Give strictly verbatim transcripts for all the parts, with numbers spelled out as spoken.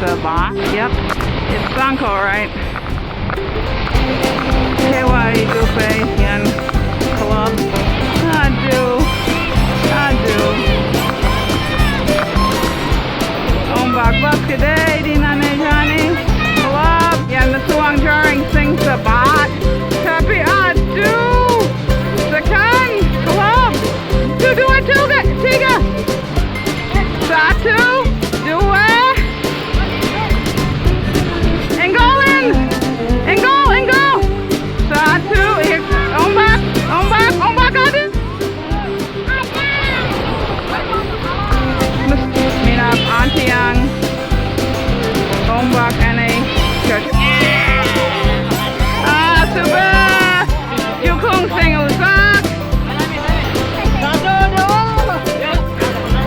Ba? Yep. It's sunk, all right. Kaya ito pa yan. Club. Aduh. Aduh. Ombak ba today, di na na Johnny. Club. Yan, nasuang jarring sing sa bat. Tapi aduh. Sakan. Club. Duduwa, tiga. Tiga. Satu, dua, and goal in! And goal, and goal! Satu, ombak, ombak, ombak ada. Minap antiang ombak ane. Ah, suba. Jukung sing usak.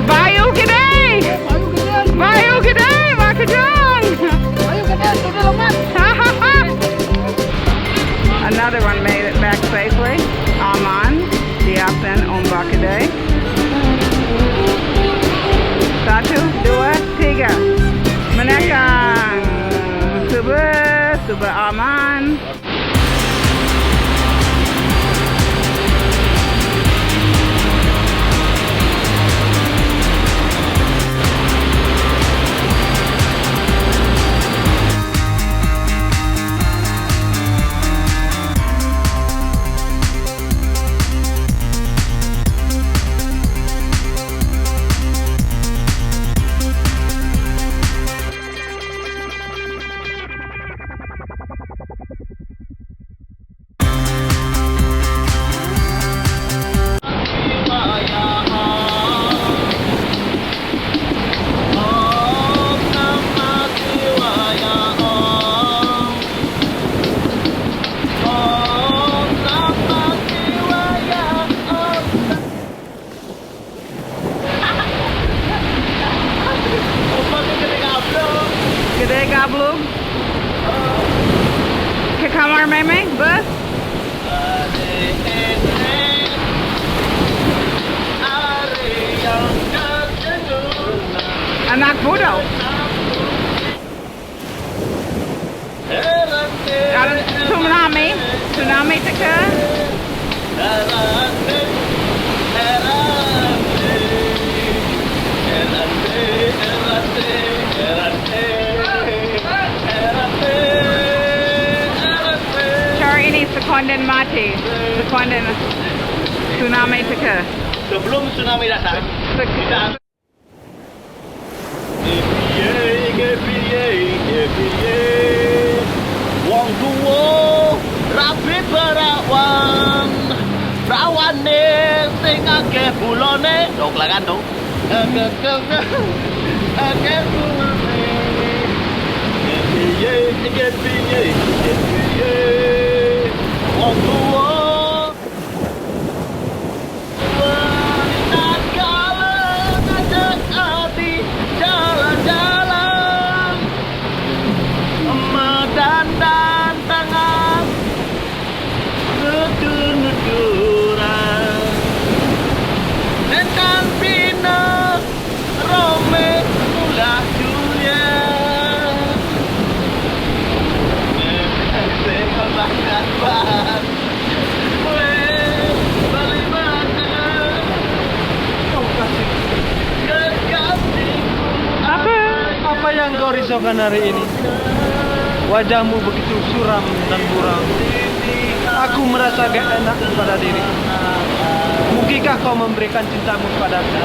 Bayu gede. Bayu gede, makajang. Another one made it back safely. Aman, diapin ombak gede. Satu, dua, tiga. Menekang. Suba, suba aman. Gede gablug. Ke kamar meme, bus. Anak budal. Tsunami, tsunami teka. Cara ini sekonden mati, sekonden tsunami teka. Sebelum tsunami datang, kita Wong tuwa rabi perawan, prawane sing akeh bulane. Dok, lakan, Dok. Akeh bulane. Piye, piye, piye, piye. Wong tuwa. Tatkala ngajak ati jalan-jalan, madandan tangan nutur-nuturan. Tentang pina Romeo ulah Juliet. Sing berbakat. Apa? Apa yang kau risaukan hari ini? Wajahmu begitu suram dan buram. Aku merasa gak enak pada diri. Mungkinkah kau memberikan cintamu padaku?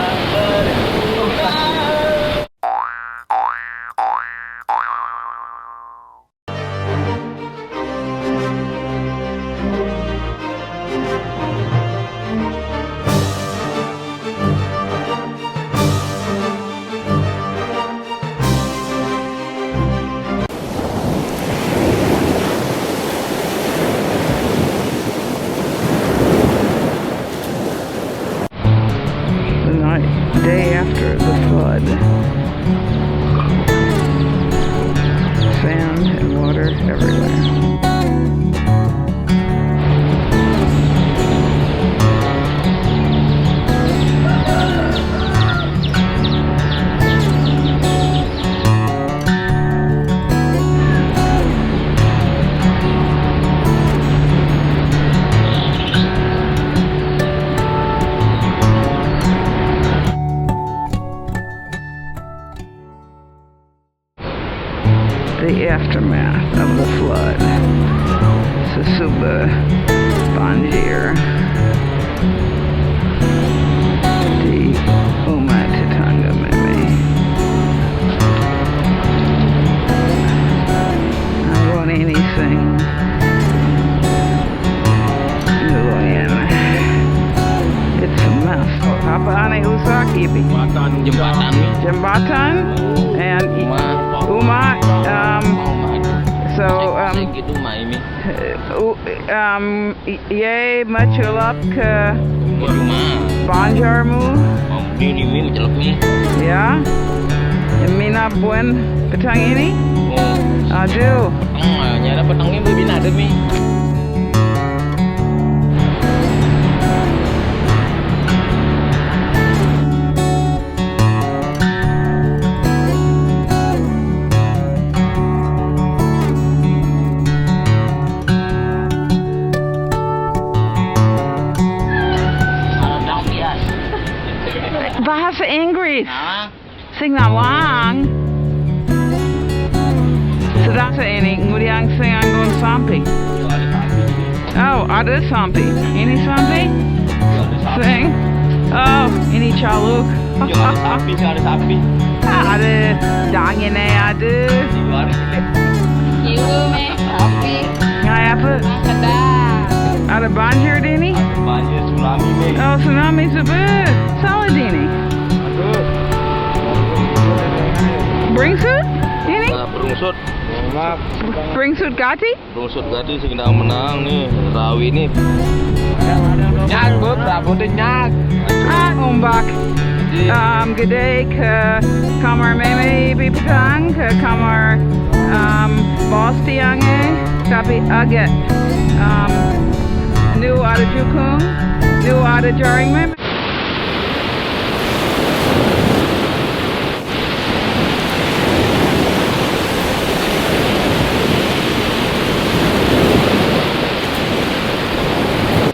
The night, day after the flood. Sand and water everywhere. The aftermath of the flood. Sasuba, Banjir, di uma tetangga meme. I want anything. It's a mess. Apa ane usa kipi? Jembatan. Jembatan and i- uma. Um, so um, Gitu mah ini. U- um, i- ye maculap ke Rumah. Banjarmu. Ini mi celep mi. Ya. Mina buen petang ini. Oh. Aduh. Petang mah nyara petangnya lebih ada mi. Bahasa Inggris. Nah, Sing nawang. Sedang sa ini ngudiang sing anggon sampi. Oh, ada sampi. Ini sampi. Sing. Oh, ini caluk. Ada sapi, ada sapi. Ada dangin eh ada. Ada Ibu me, tapi Ngai apa? Kada. Ada banjir dini. Banjir tsunami mi. Oh, tsunami sebut. Salah dini. Beringsut? Ini? Nah, berungsut. Beringsut gati? Berungsut tadi sing menang nih, rawi nih. Nyag, bu, tak boleh nyag. Ah, ombak. Um, gede ke kamar meme bipitang ke kamar um, bos tiange, tapi aget. Um, nu ada jukung, nu ada jaring meme.